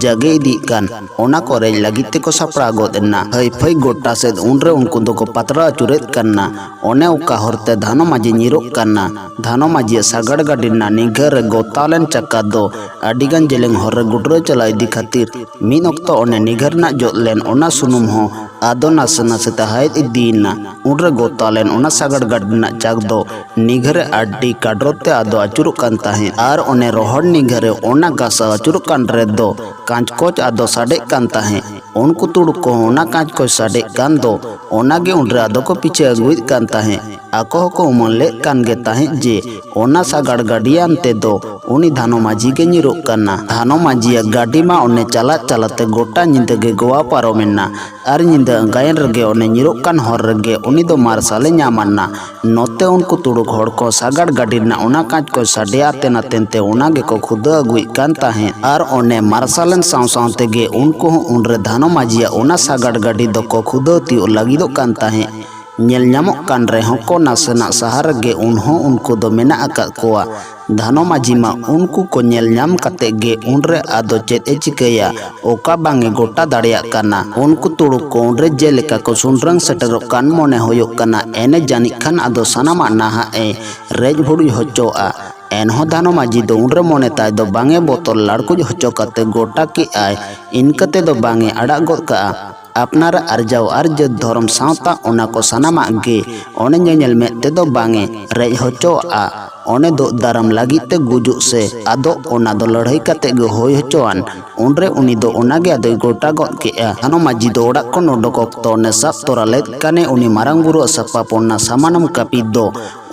ᱡᱟᱜᱮ ᱤᱫᱤᱜ ᱠᱟᱱ ᱚᱱᱟ ᱠᱚ ᱨᱮᱡ ᱞᱟᱹᱜᱤᱫ ᱛᱮᱠᱚ ᱥᱟᱯᱲᱟᱣ ᱜᱚᱫ ᱮᱱᱟ᱾ ᱦᱟᱹᱭ ᱯᱷᱟᱹᱭ ᱜᱚᱴᱟ ᱥᱮᱫ ᱩᱱᱨᱮ ᱩᱱᱠᱩ ᱫᱚᱠᱚ ᱯᱟᱛᱲᱟ ᱟᱹᱪᱩᱨᱮᱫ ᱠᱟᱱᱟ᱾ ᱚᱱᱮ ᱚᱠᱟ ᱦᱚᱨᱛᱮ ᱫᱷᱟᱱᱚ ᱢᱟᱹᱡᱷᱤ ᱧᱤᱨᱚᱜ ᱠᱟᱱᱟ᱾ ᱫᱷᱟᱱᱚ ᱢᱟᱹᱡᱷᱤᱭᱟᱜ ᱥᱟᱜᱟᱲ ᱜᱟᱹᱰᱤ ᱨᱮᱱᱟᱜ ᱱᱤᱜᱷᱟᱹ ᱨᱮ ᱜᱚᱛᱟᱣ ᱞᱮᱱ ᱪᱟᱠᱟ ᱫᱚ ᱟᱹᱰᱤᱜᱟᱱ ᱡᱮᱞᱮᱧ ᱦᱚᱨ ᱨᱮ ᱜᱩᱰᱨᱟᱹ ᱪᱟᱞᱟᱣ ᱤᱫᱤ ᱠᱷᱟᱹᱛᱤᱨ ᱢᱤᱫ ᱚᱠᱛᱚ ᱚᱱᱮ ᱱᱤᱜᱷᱟᱹ ᱨᱮᱱᱟᱜ ᱡᱚᱫ ᱞᱮᱱ ᱚᱱᱟ ᱥᱩᱱᱩᱢ ᱦᱚᱸ ᱟᱫᱚ ᱱᱟᱥᱮ ᱱᱟᱥᱮ ᱛᱮ ᱦᱟᱭᱮᱫ ᱤᱫᱤᱭᱮᱱᱟ᱾ ᱩᱱᱨᱮ ᱜᱚᱛᱟᱣ ᱞᱮᱱ ᱚᱱᱟ ᱥᱟᱜᱟᱲ ᱜᱟᱹᱰᱤ ᱨᱮᱱᱟᱜ ᱪᱟᱠ ᱫᱚ ᱱᱤᱜᱷᱟᱹ ᱨᱮ ᱟᱹᱰᱤ ᱠᱟᱰᱨᱚᱛ ᱛᱮ ᱟᱫᱚ ᱟᱹᱪᱩᱨᱚᱜ ᱠᱟᱱ ᱛᱟᱦᱮᱸᱫ᱾ ᱟᱨ ᱚᱱᱮ ᱨᱚᱦᱚᱲ ᱱᱤᱜᱷᱟᱹ ᱨᱮ ᱚᱱᱟ ᱜᱷᱟᱥᱟᱣ ᱟᱹᱪᱩᱨᱚᱜ ᱠᱟᱱ ᱨᱮᱫᱚ ᱠᱟᱸᱪ ᱠᱚᱪ ᱟᱫᱚ ᱥᱟᱰᱮᱜ ᱠᱟᱱ ᱛᱟᱦᱮᱸᱫ᱾ ᱩᱱᱠᱩ ᱛᱩᱲᱩᱠ ᱠᱚᱦᱚᱸ ᱚᱱᱟ ᱠᱟᱸᱪ ᱠᱚᱪ ᱥᱟᱰᱮᱜ ᱠᱟᱱ ᱫᱚ ᱚᱱᱟ ᱜᱮ ᱩᱱᱨᱮ ᱟᱫᱚ ᱠᱚ ᱯᱤᱪᱷᱟᱹ ᱟᱹᱜᱩᱭᱮᱫ ᱠᱟᱱ ᱛᱟᱦᱮᱸᱫ᱾ ᱟᱠᱚ ᱦᱚᱸᱠᱚ ᱩᱢᱟᱹᱱ ᱞᱮᱫ ᱠᱟᱱ ᱜᱮ ᱛᱟᱦᱮᱸᱫ ᱡᱮ ᱚᱱᱟ ᱥᱟᱜᱟᱲ ᱜᱟᱹᱰᱤᱭᱟᱱ ᱛᱮᱫᱚ ᱩᱱᱤ ᱫᱷᱟᱱᱚ ᱢᱟᱹᱡᱷᱤ ᱜᱮ ᱧᱤᱨᱚᱜ ᱠᱟᱱᱟ᱾ ᱫᱷᱟᱱᱚ ᱢᱟᱹᱡᱷᱤᱭᱟᱜ ᱜᱟᱹᱰᱤ ᱢᱟ ᱚᱱᱮ ᱪᱟᱞᱟᱜ ᱪᱟᱞᱟᱜ ᱛᱮ ᱜᱚᱴᱟ ᱧᱤᱫᱟᱹ ᱜᱮ ᱜᱚᱣᱟ ᱯᱟᱨᱚᱢᱮᱱᱟ᱾ ᱟᱨ ᱧᱤᱫᱟᱹ ᱟᱸᱜᱟᱭᱮᱱ ᱨᱮᱜᱮ ᱚᱱᱮ ᱧᱤᱨᱚᱜ ᱠᱟᱱ ᱦᱚᱨ ᱨᱮᱜᱮ ᱩᱱᱤ ᱫᱚ ᱢᱟᱨᱥᱟᱞᱮ ᱧᱟᱢ ᱟᱱᱟ᱾ ᱱᱚᱛᱮ ᱩᱱᱠᱩ ᱛᱩᱲᱩᱠ ᱦᱚᱲ ᱠᱚ ᱥᱟᱜᱟᱲ ᱜᱟᱹᱰᱤ ᱨᱮᱱᱟᱜ ᱚᱱᱟ ᱠᱟᱸᱪ ᱠᱚ ᱥᱟᱰᱮ ᱟᱛᱮᱱ ᱟᱛᱮᱱ ᱛᱮ ᱚᱱᱟ ᱜᱮᱠᱚ ᱠᱷᱩᱫᱟᱹᱣ ᱟᱹᱜᱩᱭᱮᱫ ᱠᱟᱱ ᱛᱟᱦᱮᱸᱫ᱾ ᱟᱨ ᱚᱱᱮ ᱢᱟᱨᱥᱟᱞᱮᱱ ᱥᱟᱶ ᱥᱟᱶ ᱛᱮᱜᱮ ᱩᱱᱠᱩ ᱦᱚᱸ ᱩᱱᱨᱮ ᱫᱷᱟᱱᱚ ᱢᱟᱹᱡᱷᱤᱭᱟᱜ ᱚᱱᱟ ᱥᱟᱜᱟᱲ ᱜᱟᱹᱰᱤ ᱫᱚᱠᱚ ᱠᱷᱩᱫᱟᱹᱣ ᱛᱤᱭᱳᱜ ᱞᱟᱹᱜᱤᱫᱚᱜ ᱠᱟᱱ ᱛᱟᱦᱮᱸᱫ᱾ ᱧᱮᱞ ᱧᱟᱢᱚᱜ ᱠᱟᱱ ᱨᱮᱦᱚᱸ ᱠᱚ ᱱᱟᱥᱮᱱᱟᱜ ᱥᱟᱦᱟ ᱨᱮᱜᱮ ᱩᱱᱦᱚᱸ ᱩᱱᱠᱩ ᱫᱚ ᱢᱮᱱᱟᱜ ᱟᱠᱟᱫ ᱠᱚᱣᱟ᱾ ᱫᱷᱟᱱᱚ ᱢᱟᱹᱡᱷᱤ ᱢᱟ ᱩᱱᱠᱩ ᱠᱚ ᱧᱮᱞ ᱧᱟᱢ ᱠᱟᱛᱮ ᱜᱮ ᱩᱱᱨᱮ ᱟᱫᱚ ᱪᱮᱫ ᱮ ᱪᱤᱠᱟᱹᱭᱟ? ᱚᱠᱟ ᱵᱟᱝ ᱮ ᱜᱚᱴᱟ ᱫᱟᱲᱮᱭᱟᱜ ᱠᱟᱱᱟ? ᱩᱱᱠᱩ ᱛᱩᱲᱩᱠ ᱠᱚ ᱩᱱᱨᱮ ᱡᱮᱞᱮᱠᱟ ᱠᱚ ᱥᱩᱱᱰᱨᱟᱹᱝ ᱥᱮᱴᱮᱨᱚᱜ ᱠᱟᱱ ᱢᱚᱱᱮ ᱦᱩᱭᱩᱜ ᱠᱟᱱᱟ᱾ ᱮᱱᱮ ᱡᱟᱹᱱᱤᱡ ᱠᱷᱟᱱ ᱟᱫᱚ ᱥᱟᱱᱟᱢᱟᱜ ᱱᱟᱦᱟᱜ ᱮ ᱨᱮᱡ ᱵᱷᱩᱲᱩᱡ ᱦᱚᱪᱚᱜᱼᱟ᱾ ᱮᱱᱦᱚᱸ ᱫᱷᱟᱱᱚ ᱢᱟᱹᱡᱷᱤ ᱫᱚ ᱩᱱᱨᱮ ᱢᱚᱱᱮ ᱛᱟᱭ ᱫᱚ ᱵᱟᱝ ᱮ ᱵᱚᱛᱚᱨ ᱞᱟᱲᱠᱩᱡ ᱦᱚᱪᱚ ᱠᱟᱛᱮ ᱜᱚᱴᱟ ᱠᱮᱜᱼᱟᱭ᱾ ᱤᱱᱠᱟᱹ ᱛᱮᱫᱚ ᱵᱟᱝ ᱮ ᱟᱲᱟᱜ ᱜᱚᱫ ᱠᱟᱜᱼᱟ᱾ ᱟᱯᱱᱟᱨᱟᱜ ᱟᱨᱡᱟᱣ ᱟᱨ ᱡᱟᱹᱛ ᱫᱷᱚᱨᱚᱢ ᱥᱟᱶᱛᱟ ᱚᱱᱟ ᱠᱚ ᱥᱟᱱᱟᱢᱟᱜ ᱜᱮ ᱚᱱᱮ ᱧᱮᱧᱮᱞ ᱢᱮᱫ ᱛᱮᱫᱚ ᱵᱟᱝ ᱮ ᱨᱮᱡ ᱦᱚᱪᱚᱣᱟᱜᱼᱟ᱾ ᱚᱱᱮ ᱫᱚ ᱫᱟᱨᱟᱢ ᱞᱟᱹᱜᱤᱫ ᱛᱮ ᱜᱩᱡᱩᱜ ᱥᱮ ᱟᱫᱚ ᱚᱱᱟ ᱫᱚ ᱞᱟᱹᱲᱦᱟᱹᱭ ᱠᱟᱛᱮ ᱜᱮ ᱦᱩᱭ ᱦᱚᱪᱚᱣᱟᱱ᱾ ᱩᱱᱨᱮ ᱩᱱᱤ ᱫᱚ ᱚᱱᱟ ᱜᱮ ᱟᱫᱚᱭ ᱜᱚᱴᱟ ᱜᱚᱫ ᱠᱮᱜᱼᱟ᱾ ᱫᱷᱟᱱᱚ ᱢᱟᱹᱡᱷᱤ ᱫᱚ ᱚᱲᱟᱜ ᱠᱷᱚᱱ ᱚᱰᱚᱠ ᱚᱠᱛᱚ ᱚᱱᱮ ᱥᱟᱵ ᱛᱚᱨᱟ ᱞᱮᱫ ᱠᱟᱱᱮ ᱩᱱᱤ ᱢᱟᱨᱟᱝ ᱵᱩᱨᱩᱣᱟᱜ ᱥᱟᱯᱟᱵ ᱚᱱᱟ ᱥᱟᱢᱟᱱᱚᱢ ᱠᱟᱹᱯᱤ ᱫᱚ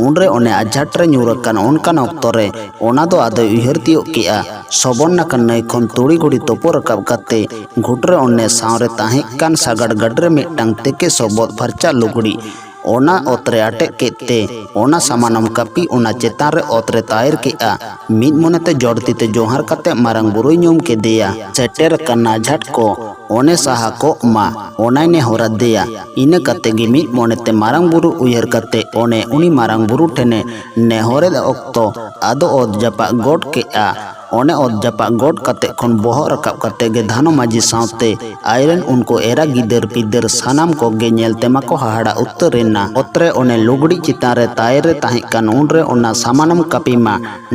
ᱩᱱᱨᱮ ᱚᱱᱮ ᱟᱡᱷᱟᱴ ᱨᱮ ᱧᱩᱨ ᱟᱠᱟᱱ ᱚᱱᱠᱟᱱ ᱚᱠᱛᱚ ᱨᱮ ᱚᱱᱟ ᱫᱚ ᱟᱫᱚᱭ ᱩᱭᱦᱟᱹᱨ ᱛᱤᱭᱳᱜ ᱠᱮᱜᱼᱟ᱾ ᱥᱚᱵᱚᱨᱱᱟᱠᱟ ᱱᱟᱹᱭ ᱠᱷᱚᱱ ᱛᱩᱲᱤ ᱜᱷᱩᱲᱤ ᱛᱳᱯᱳ ᱨᱟᱠᱟᱵ ᱠᱟᱛᱮ ᱜᱷᱩᱴ ᱨᱮ ᱚᱱᱮ ᱥᱟᱶᱨᱮ ᱛᱟᱦᱮᱸ ᱠᱟᱱ ᱥᱟᱜᱟᱲ ᱜᱟᱹᱰ ᱨᱮ ᱢᱤᱫᱴᱟᱝ ᱛᱮᱠᱮ ᱥᱚᱵᱚᱫ ᱯᱷᱟᱨᱪᱟ ᱞᱩᱜᱽᱲᱤ ᱚᱱᱟ ᱚᱛ ᱨᱮ ᱟᱴᱮᱫ ᱠᱮᱫ ᱛᱮ ᱚᱱᱟ ᱥᱟᱢᱟᱱᱚᱢ ᱠᱟᱹᱯᱤ ᱚᱱᱟ ᱪᱮᱛᱟᱱ ᱨᱮ ᱚᱛ ᱨᱮ ᱛᱟᱭᱮᱨ ᱠᱮᱜᱼᱟ᱾ ᱢᱤᱫ ᱢᱚᱱᱮᱛᱮ ᱡᱚᱲ ᱛᱤ ᱛᱮ ᱡᱚᱦᱟᱨ ᱠᱟᱛᱮ ᱢᱟᱨᱟᱝ ᱵᱩᱨᱩᱭ ᱧᱩᱢ ᱠᱮᱫᱮᱭᱟ᱾ ᱥᱮᱴᱮᱨ ᱟᱠᱟᱱ ᱟᱡᱷᱟᱴ ᱠᱚ ᱚᱱᱮ ᱥᱟᱦᱟ ᱠᱚᱜ ᱢᱟ, ᱚᱱᱟᱭ ᱱᱮᱦᱚᱨ ᱟᱫᱮᱭᱟ᱾ ᱤᱱᱟᱹ ᱠᱟᱛᱮ ᱜᱮ ᱢᱤᱫ ᱢᱚᱱᱮᱛᱮ ᱢᱟᱨᱟᱝ ᱵᱩᱨᱩ ᱩᱭᱦᱟᱹᱨ ᱠᱟᱛᱮ ᱚᱱᱮ ᱩᱱᱤ ᱢᱟᱨᱟᱝ ᱵᱩᱨᱩ ᱴᱷᱮᱱᱮ ᱱᱮᱦᱚᱨᱮᱫ ᱚᱠᱛᱚ ᱟᱫᱚ ᱚᱛ ᱡᱟᱯᱟᱜ ᱜᱚᱫ ᱠᱮᱜᱼᱟ᱾ ᱚᱱᱮ ᱚᱛ ᱡᱟᱯᱟᱜ ᱜᱚᱫ ᱠᱟᱛᱮ ᱠᱷᱚᱱ ᱵᱚᱦᱚᱜ ᱨᱟᱠᱟᱵ ᱠᱟᱛᱮ ᱜᱮ ᱫᱷᱟᱱᱚ ᱢᱟᱹᱡᱷᱤ ᱥᱟᱶᱛᱮ ᱟᱡᱨᱮᱱ ᱩᱱᱠᱩ ᱮᱨᱟ ᱜᱤᱫᱟᱹᱨ ᱯᱤᱫᱟᱹᱨ ᱥᱟᱱᱟᱢ ᱠᱚᱜᱮ ᱧᱮᱞ ᱛᱮᱢᱟ ᱠᱚ ᱦᱟᱦᱟᱲᱟ ᱩᱛᱟᱹᱨ ᱮᱱᱟ᱾ ᱚᱛ ᱨᱮ ᱚᱱᱮ ᱞᱩᱜᱽᱲᱤ ᱪᱮᱛᱟᱱ ᱨᱮ ᱛᱟᱭᱮᱨ ᱨᱮ ᱛᱟᱦᱮᱸ ᱠᱟᱱ ᱩᱱᱨᱮ ᱚᱱᱟ ᱥᱟᱢᱟᱱᱚᱢ ᱠᱟᱹᱯᱤ ᱢᱟ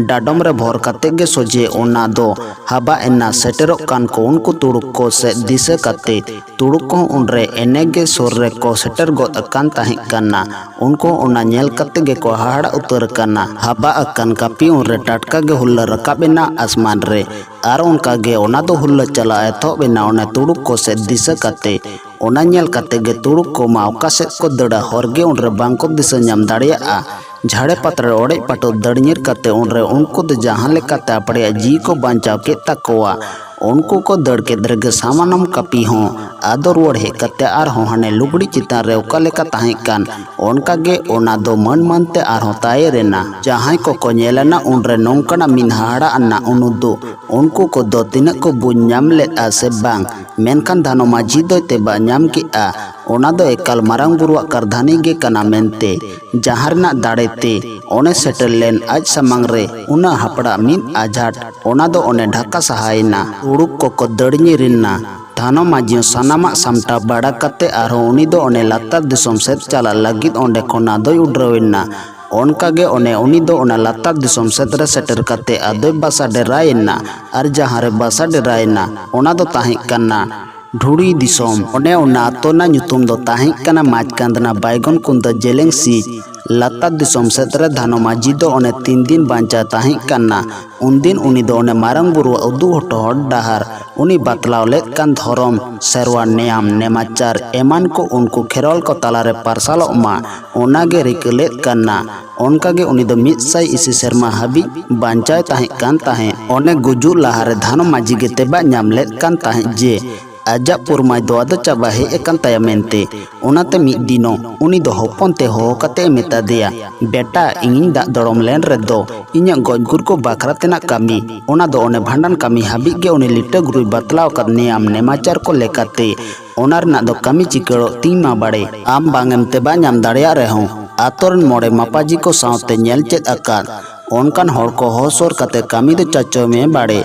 ᱰᱟᱰᱚᱢ ᱨᱮ ᱵᱷᱚᱨ ᱠᱟᱛᱮ ᱜᱮ ᱥᱚᱡᱷᱮ ᱚᱱᱟ ᱫᱚ ᱦᱟᱵᱟ ᱮᱱᱟ᱾ ᱥᱮᱴᱮᱨᱚᱜ ᱠᱟᱱ ᱠᱚ ᱩᱱᱠᱩ ᱛᱩᱲᱩᱠ ᱠᱚ ᱥᱮᱫ ᱫᱤᱥᱟᱹ ᱠᱟᱛᱮ ᱛᱩᱲᱩᱠ ᱠᱚᱦᱚᱸ ᱩᱱᱨᱮ ᱮᱱᱮ ᱜᱮ ᱥᱩᱨ ᱨᱮᱠᱚ ᱥᱮᱴᱮᱨ ᱜᱚᱫ ᱟᱠᱟᱱ ᱛᱟᱦᱮᱸ ᱠᱟᱱᱟ᱾ ᱩᱱᱠᱩ ᱦᱚᱸ ᱚᱱᱟ ᱧᱮᱞ ᱠᱟᱛᱮ ᱜᱮᱠᱚ ᱦᱟᱦᱟᱲᱟ ᱩᱛᱟᱹᱨ ᱟᱠᱟᱱᱟ᱾ ᱦᱟᱵᱟ ᱟᱠᱟᱱ ᱠᱟᱹᱯᱤ ᱩᱱᱨᱮ ᱴᱟᱴᱠᱟ ᱜᱮ ᱦᱩᱞᱞᱟᱹ ᱨᱟᱠᱟᱵ ᱮᱱᱟ ᱟᱥᱢᱟᱱ ᱨᱮ᱾ ᱟᱨ ᱚᱱᱠᱟ ᱜᱮ ᱚᱱᱟ ᱫᱚ ᱦᱩᱞᱞᱟᱹ ᱪᱟᱞᱟᱜ ᱮᱛᱚᱦᱚᱵ ᱮᱱᱟ᱾ ᱚᱱᱟ ᱛᱩᱲᱩᱠ ᱠᱚ ᱥᱮᱫ ᱫᱤᱥᱟᱹ ᱠᱟᱛᱮ ᱚᱱᱟ ᱧᱮᱞ ᱠᱟᱛᱮ ᱜᱮ ᱛᱩᱲᱩᱠ ᱠᱚ ᱢᱟ ᱚᱠᱟ ᱥᱮᱫ ᱠᱚ ᱫᱟᱹᱲᱟ, ᱦᱚᱨ ᱜᱮ ᱩᱱᱨᱮ ᱵᱟᱝ ᱠᱚ ᱫᱤᱥᱟᱹ ᱧᱟᱢ ᱫᱟᱲᱮᱭᱟᱜᱼᱟ᱾ ᱡᱷᱟᱲᱮ ᱯᱟᱛᱲᱟ ᱚᱲᱮᱡ ᱯᱟᱹᱴᱩᱵ ᱫᱟᱹᱲ ᱧᱤᱨ ᱠᱟᱛᱮ ᱩᱱᱨᱮ ᱩᱱᱠᱩ ᱫᱚ ᱡᱟᱦᱟᱸ ᱞᱮᱠᱟᱛᱮ ᱟᱯᱲᱮᱭᱟᱜ ᱡᱤᱣᱤ ᱠᱚ ᱵᱟᱧᱪᱟᱣ ᱠᱮᱫ ᱛᱟᱠᱚᱣᱟ᱾ ᱩᱱᱠᱩ ᱠᱚ ᱫᱟᱹᱲ ᱠᱮᱫ ᱨᱮᱜᱮ ᱥᱟᱢᱟᱱᱚᱢ ᱠᱟᱹᱯᱤ ᱦᱚᱸ ᱟᱫᱚ ᱨᱩᱣᱟᱹᱲ ᱦᱮᱡ ᱠᱟᱛᱮ ᱟᱨᱦᱚᱸ ᱦᱟᱱᱮ ᱞᱩᱜᱽᱲᱤ ᱪᱮᱛᱟᱱ ᱨᱮ ᱚᱠᱟ ᱞᱮᱠᱟ ᱛᱟᱦᱮᱸ ᱠᱟᱱ ᱚᱱᱠᱟ ᱜᱮ ᱚᱱᱟ ᱫᱚ ᱢᱟᱹᱱ ᱢᱟᱹᱱ ᱛᱮ ᱟᱨᱦᱚᱸ ᱛᱟᱭᱮᱨ ᱮᱱᱟ᱾ ᱡᱟᱦᱟᱸᱭ ᱠᱚᱠᱚ ᱧᱮᱞ ᱟᱱᱟ ᱩᱱᱨᱮ ᱱᱚᱝᱠᱟᱱᱟᱜ ᱢᱤᱫ ᱦᱟᱦᱟᱲᱟ ᱟᱱᱟᱜ ᱩᱱᱩᱫᱩᱜ ᱩᱱᱠᱩ ᱠᱚᱫᱚ ᱛᱤᱱᱟᱹᱜ ᱠᱚ ᱵᱩᱡᱽ ᱧᱟᱢ ᱞᱮᱫᱼᱟ ᱥᱮ ᱵᱟᱝ, ᱢᱮᱱᱠᱷᱟᱱ ᱫᱷᱟᱱᱚ ᱢᱟᱹᱡᱷᱤ ᱫᱚᱭ ᱛᱮᱵᱟᱜ ᱧᱟᱢ ᱠᱮᱫᱼᱟ᱾ ᱚᱱᱟ ᱫᱚ ᱮᱠᱟᱞ ᱢᱟᱨᱟᱝ ᱵᱩᱨᱩᱣᱟᱜ ᱠᱟᱨᱫᱷᱟᱹᱱᱤ ᱜᱮ ᱠᱟᱱᱟ ᱢᱮᱱᱛᱮ, ᱡᱟᱦᱟᱸ ᱨᱮᱱᱟᱜ ᱫᱟᱲᱮ ᱛᱮ ᱚᱱᱮ ᱥᱮᱴᱮᱨ ᱞᱮᱱ ᱟᱡ ᱥᱟᱢᱟᱝ ᱨᱮ ᱩᱱᱟᱹᱜ ᱦᱟᱯᱲᱟᱜ ᱢᱤᱫ ᱟᱡᱷᱟᱴ, ᱚᱱᱟ ᱫᱚ ᱚᱱᱮ ᱰᱷᱟᱠᱟ ᱥᱟᱦᱟᱭᱮᱱᱟ᱾ ᱛᱩᱲᱩᱠ ᱠᱚᱠᱚ ᱫᱟᱹᱲ ᱧᱤᱨ ᱮᱱᱟ᱾ ᱫᱷᱟᱱᱚ ᱢᱟᱹᱡᱷᱤ ᱦᱚᱸ ᱥᱟᱱᱟᱢᱟᱜ ᱥᱟᱢᱴᱟᱣ ᱵᱟᱲᱟ ᱠᱟᱛᱮ ᱟᱨᱦᱚᱸ ᱩᱱᱤ ᱫᱚ ᱚᱱᱮ ᱞᱟᱛᱟᱨ ᱫᱤᱥᱚᱢ ᱥᱮᱫ ᱪᱟᱞᱟᱜ ᱞᱟᱹᱜᱤᱫ ᱚᱸᱰᱮ ᱠᱷᱚᱱ ᱟᱫᱚᱭ ᱩᱰᱨᱟᱹᱣ ᱮᱱᱟ᱾ ᱚᱱᱠᱟ ᱜᱮ ᱚᱱᱮ ᱩᱱᱤ ᱫᱚ ᱚᱱᱟ ᱞᱟᱛᱟᱨ ᱫᱤᱥᱚᱢ ᱥᱮᱫ ᱨᱮ ᱥᱮᱴᱮᱨ ᱠᱟᱛᱮ ᱟᱫᱚᱭ ᱵᱟᱥᱟ ᱰᱮᱨᱟᱭᱮᱱᱟ᱾ ᱟᱨ ᱡᱟᱦᱟᱸ ᱨᱮ ᱵᱟᱥᱟ ᱰᱮᱨᱟᱭᱮᱱᱟ ᱚᱱᱟ ᱫᱚ ᱛᱟᱦᱮᱸ ᱠᱟᱱᱟ ᱰᱷᱩᱲᱤ ᱫᱤᱥᱚᱢ᱾ ᱚᱱᱮ ᱚᱱᱟ ᱟᱛᱳ ᱨᱮᱱᱟᱜ ᱧᱩᱛᱩᱢ ᱫᱚ ᱛᱟᱦᱮᱸ ᱠᱟᱱᱟ ᱢᱟᱪᱠᱟᱸᱫᱽᱱᱟ ᱵᱟᱭᱜᱚᱱ ᱠᱩᱱᱫᱟ ᱡᱮᱞᱮᱝ ᱥᱤᱡ᱾ ᱞᱟᱛᱟᱨ ᱫᱤᱥᱚᱢ ᱥᱮᱫ ᱨᱮ ᱫᱷᱟᱱᱚ ᱢᱟᱹᱡᱷᱤ ᱫᱚ ᱚᱱᱮ ᱛᱤᱱ ᱫᱤᱱ ᱵᱟᱧᱪᱟᱣ ᱛᱟᱦᱮᱸ ᱠᱟᱱᱟ᱾ ᱩᱱᱫᱤᱱ ᱩᱱᱤ ᱫᱚ ᱚᱱᱮ ᱢᱟᱨᱟᱝ ᱵᱩᱨᱩᱣᱟᱜ ᱩᱫᱩᱜ ᱦᱚᱴᱚ ᱦᱚᱨ ᱰᱟᱦᱟᱨ, ᱩᱱᱤ ᱵᱟᱛᱞᱟᱣ ᱞᱮᱫ ᱠᱟᱱ ᱫᱷᱚᱨᱚᱢ, ᱥᱮᱨᱣᱟ, ᱱᱮᱭᱟᱢ, ᱱᱮᱢᱟᱪᱟᱨ ᱮᱢᱟᱱ ᱠᱚ ᱩᱱᱠᱩ ᱠᱷᱮᱨᱣᱟᱞ ᱠᱚ ᱛᱟᱞᱟᱨᱮ ᱯᱟᱨᱥᱟᱞᱚᱜ ᱢᱟ, ᱚᱱᱟᱜᱮ ᱨᱤᱠᱟᱹ ᱞᱮᱫ ᱠᱟᱱᱟ᱾ ᱚᱱᱠᱟᱜᱮ ᱩᱱᱤ ᱫᱚ ᱢᱤᱫ ᱥᱟᱭ ᱤᱥᱤ ᱥᱮᱨᱢᱟ ᱦᱟᱹᱵᱤᱡ ᱵᱟᱧᱪᱟᱣ ᱛᱟᱦᱮᱸ ᱠᱟᱱ ᱛᱟᱦᱮᱸᱫ᱾ ᱚᱱᱮ ᱜᱩᱡᱩᱜ ᱞᱟᱦᱟᱨᱮ ᱫᱷᱟᱱᱚ ᱢᱟᱹᱡᱷᱤ ᱜᱮ ᱛᱮᱵᱟᱜ ᱧᱟᱢ ᱞᱮᱫ ᱠᱟᱱ ᱛᱟᱦᱮᱸᱫ ᱡᱮ ᱟᱡᱟᱜ ᱯᱩᱨᱢᱟᱭ ᱫᱚ ᱟᱫᱚ ᱪᱟᱵᱟ ᱦᱮᱡ ᱟᱠᱟᱱ ᱛᱟᱭᱟ ᱢᱮᱱᱛᱮ᱾ ᱚᱱᱟᱛᱮ ᱢᱤᱫ ᱫᱤᱱᱚᱜ ᱩᱱᱤ ᱫᱚ ᱦᱚᱯᱚᱱ ᱛᱮ ᱦᱚᱦᱚ ᱠᱟᱛᱮ ᱮ ᱢᱮᱛᱟ ᱫᱮᱭᱟ, "ᱵᱮᱴᱟ, ᱤᱧᱤᱧ ᱫᱟᱜ ᱫᱚᱲᱚᱢ ᱞᱮᱱ ᱨᱮᱫᱚ ᱤᱧᱟᱹᱜ ᱜᱚᱡ ᱜᱩᱨ ᱠᱚ ᱵᱟᱠᱷᱨᱟ ᱛᱮᱱᱟᱜ ᱠᱟᱹᱢᱤ, ᱚᱱᱟ ᱫᱚ ᱚᱱᱮ ᱵᱷᱟᱸᱰᱟᱱ ᱠᱟᱹᱢᱤ ᱦᱟᱹᱵᱤᱡ ᱜᱮ ᱩᱱᱤ ᱞᱤᱴᱟᱹ ᱜᱩᱨᱩᱭ ᱵᱟᱛᱞᱟᱣ ᱟᱠᱟᱫ ᱱᱮᱭᱟᱢ ᱱᱮᱢᱟᱪᱟᱨ ᱠᱚ ᱞᱮᱠᱟᱛᱮ ᱚᱱᱟ ᱨᱮᱱᱟᱜ ᱫᱚ ᱠᱟᱹᱢᱤ ᱪᱤᱠᱟᱹᱲᱚᱜ ᱛᱤᱧ ᱢᱟ ᱵᱟᱲᱮ᱾ ᱟᱢ ᱵᱟᱝ ᱮᱢ ᱛᱮᱵᱟ ᱧᱟᱢ ᱫᱟᱲᱮᱭᱟᱜ ᱨᱮᱦᱚᱸ, ᱟᱛᱳ ᱨᱮᱱ ᱢᱚᱬᱮ ᱢᱟᱯᱟᱡᱤ ᱠᱚ ᱥᱟᱶᱛᱮ ᱧᱮᱞ ᱪᱮᱫ ᱟᱠᱟᱫ ᱚᱱᱠᱟᱱ ᱦᱚᱲ ᱠᱚ ᱦᱚᱦᱚ ᱥᱩᱨ ᱠᱟᱛᱮ ᱠᱟᱹᱢᱤ ᱫᱚ ᱪᱟᱪᱚᱭ ᱢᱮ ᱵᱟᱲᱮ᱾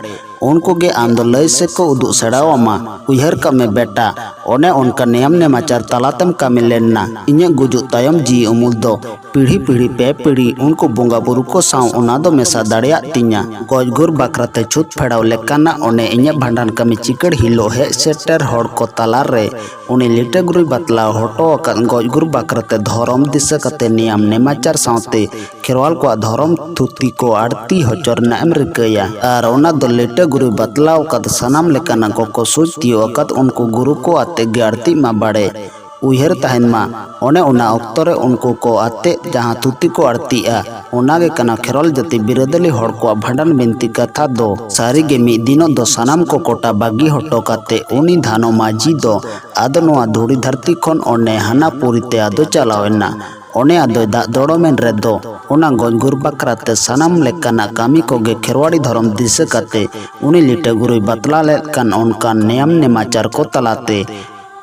ᱩᱱᱠᱩ ᱜᱮ ᱟᱢ ᱫᱚ ᱞᱟᱹᱭ ᱥᱮᱫ ᱠᱚ ᱩᱫᱩᱜ ᱥᱮᱬᱟᱣ ᱟᱢᱟ᱾ ᱩᱭᱦᱟᱹᱨ ᱠᱟᱜ ᱢᱮ ᱵᱮᱴᱟ, ᱚᱱᱮ ᱚᱱᱠᱟ ᱱᱮᱭᱟᱢ ᱱᱮᱢᱟᱪᱟᱨ ᱛᱟᱞᱟᱛᱮᱢ ᱠᱟᱹᱢᱤ ᱞᱮᱱ ᱱᱟ᱾ ᱤᱧᱟᱹᱜ ᱜᱩᱡᱩᱜ ᱛᱟᱭᱚᱢ ᱡᱤᱣᱤ ᱩᱢᱩᱞ ᱫᱚ ᱯᱤᱲᱦᱤ ᱯᱤᱲᱦᱤ ᱯᱮ ᱯᱤᱲᱦᱤ ᱩᱱᱠᱩ ᱵᱚᱸᱜᱟ ᱵᱩᱨᱩ ᱠᱚ ᱥᱟᱶ ᱚᱱᱟ ᱫᱚ ᱢᱮᱥᱟ ᱫᱟᱲᱮᱭᱟᱜ ᱛᱤᱧᱟ᱾ ᱜᱚᱡ ᱜᱩᱨ ᱵᱟᱠᱷᱨᱟᱛᱮ ᱪᱷᱩᱛ ᱯᱷᱮᱲᱟᱣ ᱞᱮᱠᱟᱱᱟᱜ ᱚᱱᱮ ᱤᱧᱟᱹᱜ ᱵᱷᱟᱸᱰᱟᱱ ᱠᱟᱹᱢᱤ ᱪᱤᱠᱟᱹᱲ ᱦᱤᱞᱳᱜ ᱦᱮᱡ ᱥᱮᱴᱮᱨ ᱦᱚᱲ ᱠᱚ ᱛᱟᱞᱟᱨᱮ ᱩᱱᱤ ᱞᱤᱴᱟᱹ ᱜᱩᱨᱩᱭ ᱵᱟᱛᱞᱟᱣ ᱦᱚᱴᱚ ᱟᱠᱟᱫ ᱜᱚᱡ ᱜᱩᱨ ᱵᱟᱠᱷᱨᱟᱛᱮ ᱫᱷᱚᱨᱚᱢ ᱫᱤᱥᱟᱹ ᱠᱟᱛᱮ ᱱᱮᱭᱟᱢ ᱱᱮᱢᱟᱪᱟᱨ ᱥᱟᱶᱛᱮ ᱠᱷᱮᱨᱣᱟᱞ ᱠᱚᱣᱟᱜ ᱫᱷᱚᱨᱚᱢ ᱛᱷᱩᱛᱤ ᱠᱚ ᱟᱲᱛᱤ ᱦᱚᱪᱚ ᱨᱮᱱᱟᱜ ᱮᱢ ᱨᱤᱠᱟᱹᱭᱟ᱾ ᱟᱨ ᱚᱱᱟ ᱫᱚ ᱞᱤᱴᱟᱹ ᱜᱩᱨᱩᱭ ᱵᱟᱛᱞᱟᱣ ᱟᱠᱟᱫ ᱥᱟᱱᱟᱢ ᱞᱮᱠᱟᱱᱟᱜ ᱠᱚᱠᱚ ᱥᱩᱡ ᱛᱤᱭᱳᱜ ᱟᱠᱟᱫ ᱩᱱᱠᱩ ᱜᱩᱨᱩ ᱠᱚ ᱟᱛᱮ ᱜᱮ ᱟᱲᱛᱤᱜ ᱢᱟ ᱵᱟᱲᱮ᱾ ᱩᱭᱦᱟᱹᱨ ᱛᱟᱦᱮᱱ ᱢᱟ, ᱚᱱᱮ ᱚᱱᱟ ᱚᱠᱛᱚ ᱨᱮ ᱩᱱᱠᱩ ᱠᱚ ᱟᱛᱮ ᱡᱟᱦᱟᱸ ᱛᱷᱩᱛᱤ ᱠᱚ ᱟᱲᱛᱤᱜᱼᱟ, ᱚᱱᱟ ᱜᱮ ᱠᱟᱱᱟ ᱠᱷᱮᱨᱣᱟᱞ ᱡᱟᱹᱛᱤ ᱵᱤᱨᱟᱹᱫᱟᱹᱞᱤ ᱦᱚᱲ ᱠᱚᱣᱟᱜ ᱵᱷᱟᱸᱰᱟᱱ ᱵᱤᱱᱛᱤ ᱠᱟᱛᱷᱟ ᱫᱚ᱾ ᱥᱟᱹᱨᱤ ᱜᱮ ᱢᱤᱫ ᱫᱤᱱᱚᱜ ᱫᱚ ᱥᱟᱱᱟᱢ ᱠᱚ ᱠᱚᱴᱟ ᱵᱟᱹᱜᱤ ᱦᱚᱴᱚ ᱠᱟᱛᱮ ᱩᱱᱤ ᱫᱷᱟᱱᱚ ᱢᱟᱹᱡᱷᱤ ᱫᱚ ᱟᱫᱚ ᱱᱚᱣᱟ ᱫᱷᱩᱲᱤ ᱫᱷᱟᱹᱨᱛᱤ ᱠᱷᱚᱱ ᱚᱱᱮ ᱦᱟᱱᱟ ᱯᱩᱨᱤ ᱛᱮ ᱟᱫᱚ ᱪᱟᱞᱟᱣ ᱮᱱᱟ᱾ ᱚᱱᱮ ᱟᱫᱚᱭ ᱫᱟᱜ ᱫᱚᱲᱚᱢᱮᱱ ᱨᱮᱫᱚ ᱚᱱᱟ ᱜᱚᱡ ᱜᱩᱨ ᱵᱟᱠᱷᱨᱟ ᱛᱮ ᱥᱟᱱᱟᱢ ᱞᱮᱠᱟᱱᱟᱜ ᱠᱟᱹᱢᱤ ᱠᱚᱜᱮ ᱠᱷᱮᱨᱣᱟᱲᱤ ᱫᱷᱚᱨᱚᱢ ᱫᱤᱥᱟᱹ ᱠᱟᱛᱮ ᱩᱱᱤ ᱞᱤᱴᱟᱹ ᱜᱩᱨᱩᱭ ᱵᱟᱛᱞᱟ ᱞᱮᱫ ᱠᱟᱱ ᱚᱱᱠᱟᱱ ᱱᱮᱭᱟᱢ ᱱᱮᱢᱟᱪᱟᱨ ᱠᱚ ᱛᱟᱞᱟᱛᱮ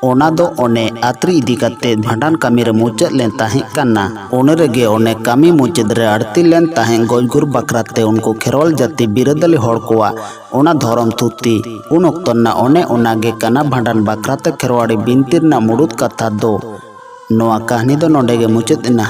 ᱚᱱᱟ ᱫᱚ ᱚᱱᱮ ᱟᱛᱨᱤ ᱤᱫᱤ ᱠᱟᱛᱮ ᱵᱷᱟᱸᱰᱟᱱ ᱠᱟᱹᱢᱤ ᱨᱮ ᱢᱩᱪᱟᱹᱫ ᱞᱮᱱ ᱛᱟᱦᱮᱸ ᱠᱟᱱᱟ᱾ ᱚᱱᱟ ᱨᱮᱜᱮ ᱚᱱᱮ ᱠᱟᱹᱢᱤ ᱢᱩᱪᱟᱹᱫ ᱨᱮ ᱟᱲᱛᱤ ᱞᱮᱱ ᱛᱟᱦᱮᱸ ᱜᱚᱡ ᱜᱩᱨ ᱵᱟᱠᱷᱨᱟ ᱛᱮ ᱩᱱᱠᱩ ᱠᱷᱮᱨᱣᱟᱞ ᱡᱟᱹᱛᱤ ᱵᱤᱨᱟᱹᱫᱟᱹᱞᱤ ᱦᱚᱲ ᱠᱚᱣᱟᱜ ᱚᱱᱟ ᱫᱷᱚᱨᱚᱢ ᱛᱷᱩᱛᱤ᱾ ᱩᱱ ᱚᱠᱛᱚ ᱨᱮᱱᱟᱜ ᱚᱱᱮ ᱚᱱᱟ ᱜᱮ ᱠᱟᱱᱟ ᱵᱷᱟᱸᱰᱟᱱ ᱵᱟᱠᱷᱨᱟ ᱛᱮ ᱠᱷᱮᱨᱣᱟᱲᱤ ᱵᱤᱱᱛᱤ ᱨᱮᱱᱟᱜ ᱢᱩᱲᱩᱫ ᱠᱟᱛᱷᱟ ᱫᱚ᱾ ᱱᱚᱣᱟ ᱠᱟᱹᱦᱱᱤ ᱫᱚ ᱱᱚᱰᱮ ᱜᱮ ᱢᱩᱪᱟᱹᱫ ᱮᱱᱟ᱾